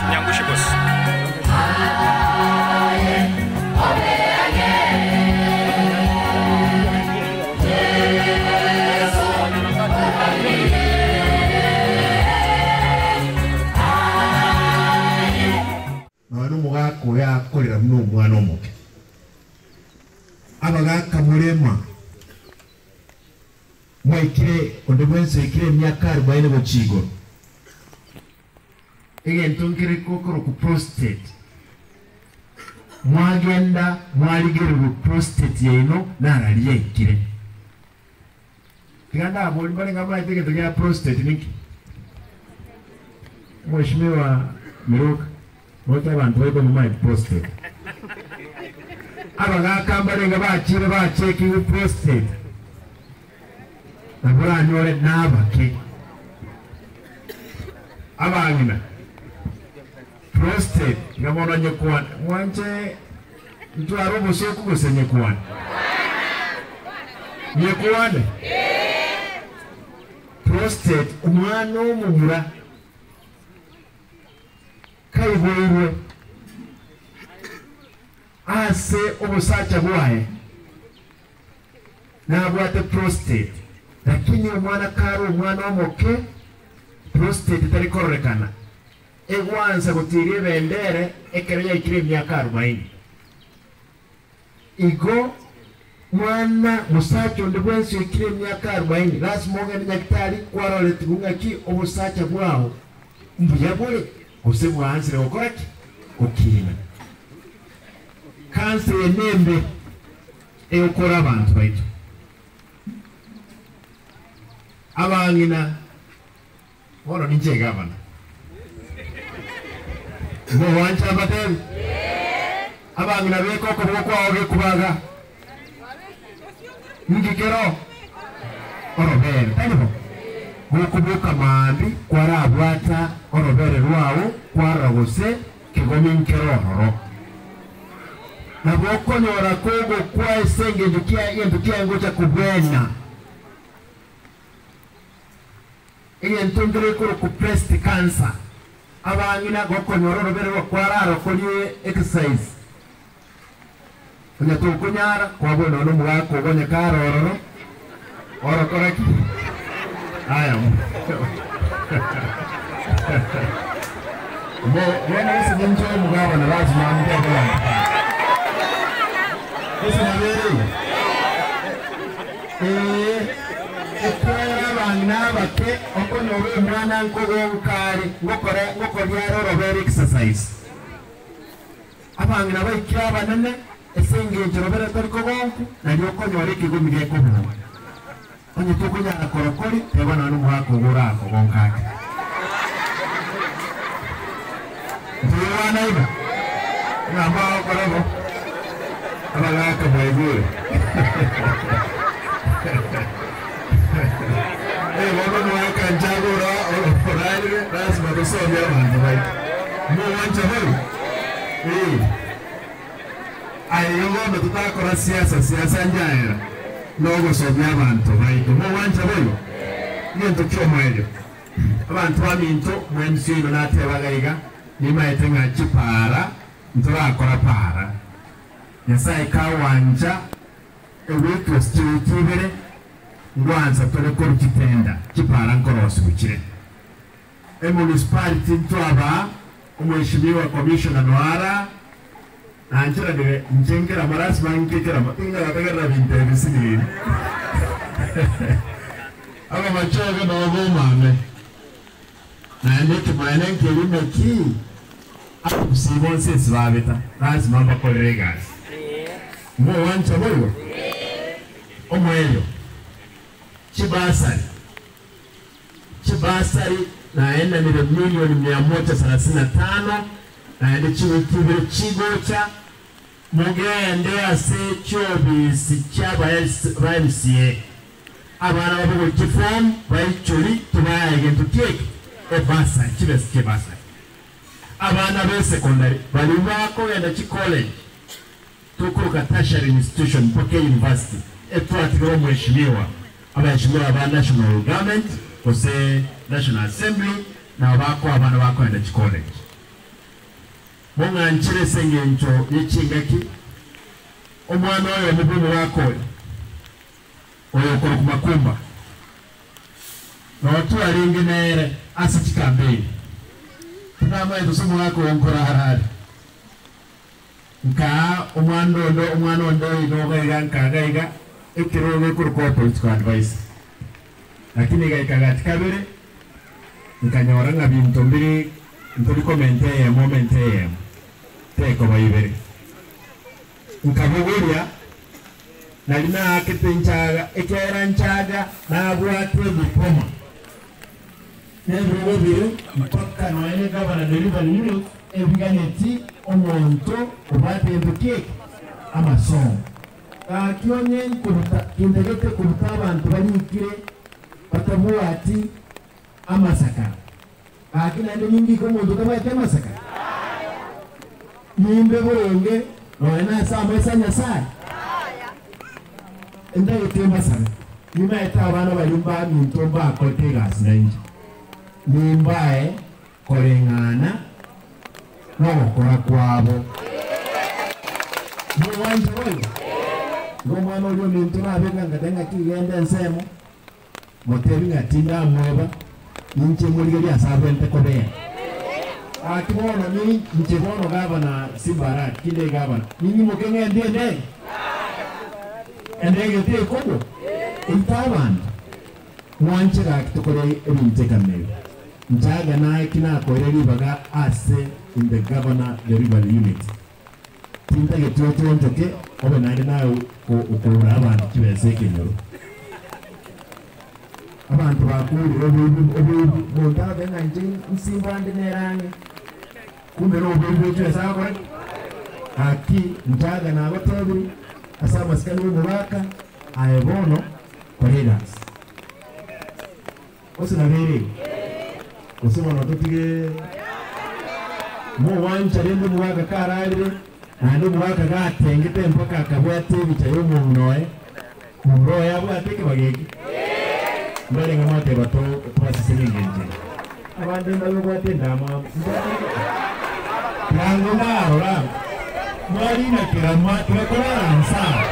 Nyangushi boss. Nonya nomogaka oyo akorera buna omwana omoke, abagaka morema mwaikire onde bwensi oikire emiaka arubaini gochia igoro. Egento nkere gokorokwa prostate, mwagenda mwarigererwa prostate yaino narari yaikire. Tiga ndaborie mbare ng'a maete egento gia prostate ninki? Mweshimiwa Miruka, gocha abanto baikonywa maete prostate. Abagaka mbarenge bachire bachekigwe prostate, nabo oranyore nabake. Abang'ina, prostate, iga bono nyekwane, mwanche ntware obosoku gose nyekwane? Nyekwane? Prostate, omwana omomura kaiboirwe ase obosacha bwaye nabwate prostate, lakini omwana kare omwana omoke prostate tari kororekana, egwansa gotiria ebendere ekero yaikire emiaka arubaini. Igo mwana mosacha onde bwensi oikire emiaka arubaini lasima ogende nyagitari kwaroretigwe ng'aki obosacha bwao mbuya bore gose bwaansire gokora ki? Gokina. Kansa eye nembe egokora abanto baito. Abang'ina bono ninche egavana. Mogwancha mbatebi? Abang'ina beka okoboko kwao gekubaga. Ninki kero orobere, tari bo? Gokoboka maambia kwarabwata orobere rwao kwarora gose kegomi nkero ororo. Nabo okonyora kogokwa ase engencho kia egento kiaye ngocha kobwena. Egento nkere ekorokwa breast cancer. Abang'ina gokonyora orobere rwa kwararokorie exercise. Onye tokonyara, kwabua nonya nomogaka ogo onye kare ororo, orokore ki? Aya Mo bono gose ninche omogabana lazima ntebe abanto bane. Gose nabo ere igo? Ee, ekiagera abang'ina abake okonyora omwana nkogonka are, ngokora ngokoria are orobere exercise. Abang'ina baikire abanene, ase engencho robere tori kogonku, nario okonyora ekegomi gekobugwa. Onye tokonyara korokori, teba nonya nomogaka ogo orakogonka ake. Ntoigwana iga? Ng'a mbagokora bo? Abagaka mwaigure? Eh, bono omogaka nchaga ora orarire, lasima tosomie abanto baito. Mogwancha boigo? Ee. Aye igo bono totakora siasa, siasa njaera nogosomia abanto baito. Mogwancha boigo? Egento ki'omoerio, abanto baminto, mwensi oino natebaga iga, nimaete ng'a chipaara ntorakora paara. Nyasae kagwancha ewiki gose chiwiki ibere, ngwansa tore korwa chitenda, chipaara nkorosigwa chire. Emunicipality ntwabaa omweshimiwa Commissioner Noara nancheranire inche nkerama lasima nke kerama ting'agategerera binto ebi sinini abamachoge noo bomame naende ekemanene nkeria naki abagusii bonsi ase babeta lasima mbakorere egasi mogwancha boigo omoerio chibasari Chibasari naenanire milioni mia moja sarasini na tano, naende chiwiki ibere chigocha, mogende ase chiobisi chia ba MCA, abana babogorie chiform baichori tobae egento kieke ebasari, chibesa chiebasari. Abana be secondary baria bakogenda chicollege. Tokoroka tertiary institution mpaka eyunivasiti etwatigere omweshimiwa, abaheshimiwa ba national government gose national assembly nabo bakoa abana bakoenda chicollege. Mong'anchire ase engencho ye chingaki, omwana oyomo bw'omogaka oyo, oyo okorokwa Makumba, noo twarenge nere ase chikambeini. Tinamanyete gose omogaka oyo nkorara are. Nkaa omwana onde omwana onde oino iga iga nkaga iga ekerogo gekorokwa political adviser. Lakini egaika gati kabere nkanyora ng'a binto mbiri ntori komenta eyemo omente eyemo tekoba ibere. Nkabogoria nari naakete nchaga ekiagera nchaga nabwate ebikwama. Nebirogo bire mpaka nonya ne gavana delivery unit ebiganeti omonto obwate gento kieke amasomo. Gaki onye nkoruta kintagete koruta abanto barikire batabwati amasakara, gaki naende nindike omonto otabwati amasakara? Nimbe boronge nonya nase amaiso a Nyasae? Ntagete mbasabe, nimaete abana baria mbaminto mbakorete egasi nainche, nimbae koreng'ana nogokora kwabo. Nomwanche boigo? Igo omwana oria ominto nabeka ngateba ng'a kigende ensemo, Motebi ng'a tindamweba, ninche morigerie ase abwenerete kobera. Gaki bono ninche bono gavana Simba Arati, tinde gavana, ning'imoke ng'ende endege? Endege tekogwa eite abanto? Mwanche gaki tokore ebinto ekamina ebi. Nchaga naye ki nakoire ribaga ase in the governor delivery unit. Tintageti ochoonchoke obe naende naye okoura abanto chibesa ekenyoro. Abanto bakourire oboibi oboibi, monto agotebi ng'a inche nsimba ande nere ang'e, kumbe noboibi bwe chibesa agokora ki? Gaki nchaga nagotebirie ase amasikani y'omogaka, aye bono kora egasi. Gose nabeire igo? Gose bono totige mogwancha rende omogaka kararire, naende omogaka gatengete mpaka akabwata ebicha y'omong'ina oye, momura oye abwate ekebago eke? Mbarenge mwateba to tobasesenie engencho eye. Abande mbabe babwate endamwamu, mbwate ekebe. Tirango ndarora, mwarina kerama, tibakorara nsaa.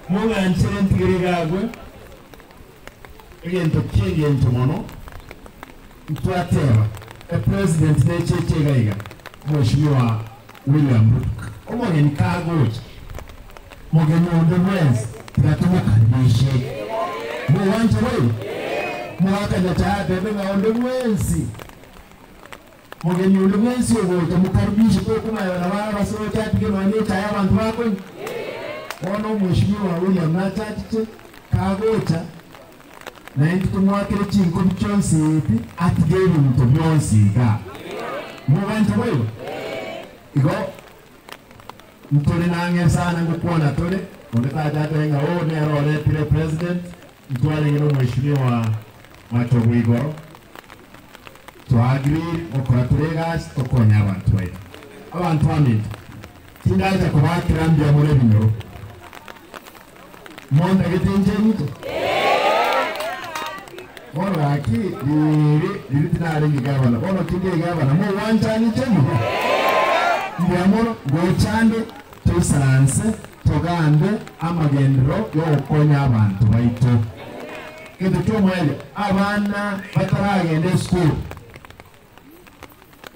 Mong'anchere ntigere egagwe, egento ki'engencho mono, ntwateba, epresident necheche iga iga, Mweshimiwa William Ruto, omogeni kagocha, mogeni onde bwensi, tiga tomokaribishe. Mogwancha boigo? Mogaka Nyachae atebe ng'a onde bwensi, mogeni onde bwensi ogocha mokaribishe tokomanya nabo arabasoche atige nonya ne echae abanto bakonywa. Bono omweshimiwa William nachachiche, kagocha, naintwe tomoakere chinkobi chionsi pi atige ebinto bionsi igaa. Mogwancha boigo? Igo ntore nang'e sana ngokwana tore, onde tacha atebe ng'a oo nere oretire president, ntwarenge na omweshimiwa Machogu igoro, twa agree gokora tore egasi tokonye abanto baito. Abanto baminto, tindacha kobaakera mbuya more ebinyoro. Montagete inche inche? Bono gaki riiri riria tinarenge gavana, bono tindi egavana, mogwancha inche buya? Mbuya mono, ngocha nde toisaranse togambe amagenderero y'ogokonya abanto baito. Gento ki'omoerio, abana bataragenda esukuru,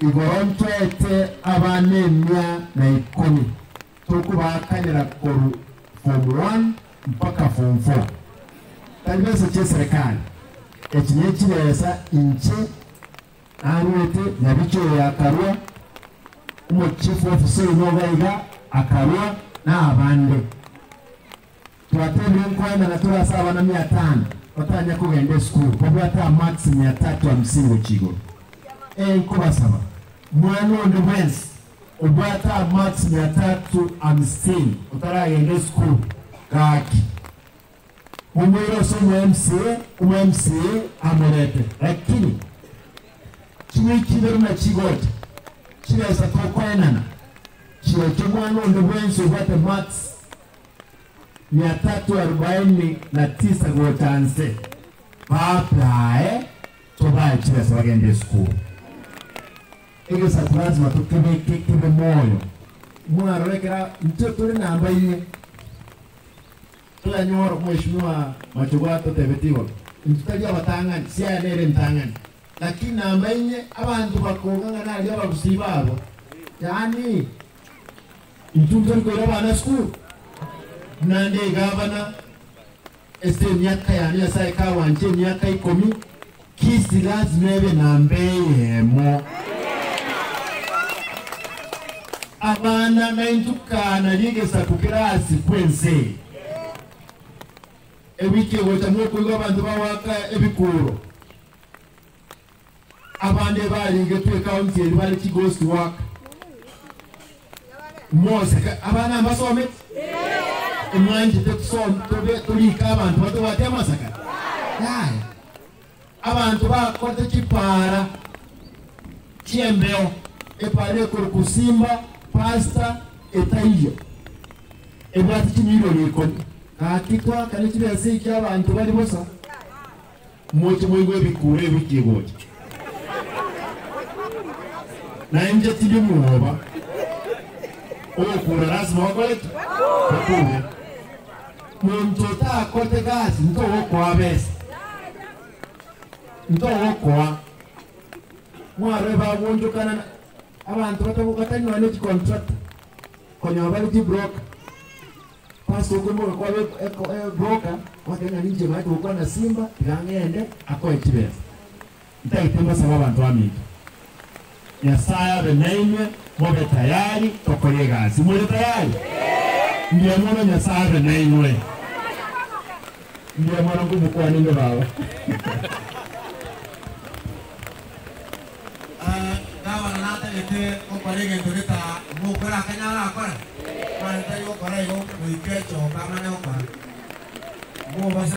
igoro ntwete abana emia na ikomi tokobaakanera korwa form one mpaka form four. Tari besa chi'eserekari, echi nechibesa inche narwete, Nyabicha oyo akarua, omochief officer oino iga iga akarua, na abande. Twatebire nkoenana tore ase abana mia tano batanya kogenda esukuru babwate amarks mia tatu hamsini gochia igoro. Ee nkobasaba, mwana onde bwensi obwate amarks mia tatu hamsini otaragenda esukuru, gaki momoire ase omo MCA, omo MCA amorete. Lakini chiwiki ibere buna chigocha, chibesa tokoenana. Chirochio mwana onde bwensi obwate marks 349 gocha nse baapply tobae chibesa bagende esukuru. Egesaku lazima tokebeke kebe moyo. Mwarorekera intwe tore namba inye. Toranyora mheshimiwa Machogu atotebeti igoro intwe tari abatang'ani, Siaya nere entang'ani. Lakini namba inye abanto bakong'ang'ana aria abagusii babo, yaani intwe ntori koira abana sukuru. Buna nde egavana ase emiaka yane Nyasaye kawancha emiaka ikomi, Kisii lazima ebe namba eyemo. Abana naintwe kana rigesaku kere ase kwense eye. Ewiki egocha mokoigwa abanto bagoaka ebikuro. Abande barigetwe ekaunti eri bare chighost work. Moseka abana mbasomete emwanchete tusome tobe torike abanto batobwate amasaka. Yaya. Abanto bakorete chipara chiembeo epara ekoro Simba pasta etaiyo ebwate chimilioni ikomi gaki twakane chibesa eki abanto bari bosa moche moigwe ebikuro ewiki egocha nainche tindi mwoba ogokura lazima bakorete bakure muntu otakorete gasi ntogokoa besa ntogokoa mwarwe bagonjokana abantu batanywa ne chicontract konya bari chibroker pastor okomboka kwa broker wakenga ninje maite gokwana Simba tigang'ende akoe chibesa ntaite mbasaba abantu baminto Nyasaye abe naimwe mobe tayari tokore egasi muri tayari ndiye mono Nyasaye abe naimwe ndiye mono ngumukwaninde baba. Gavana natagete gokora egento geta mokora akanyara akora mane tari gokora igo goika echoka amane gokora mobasa.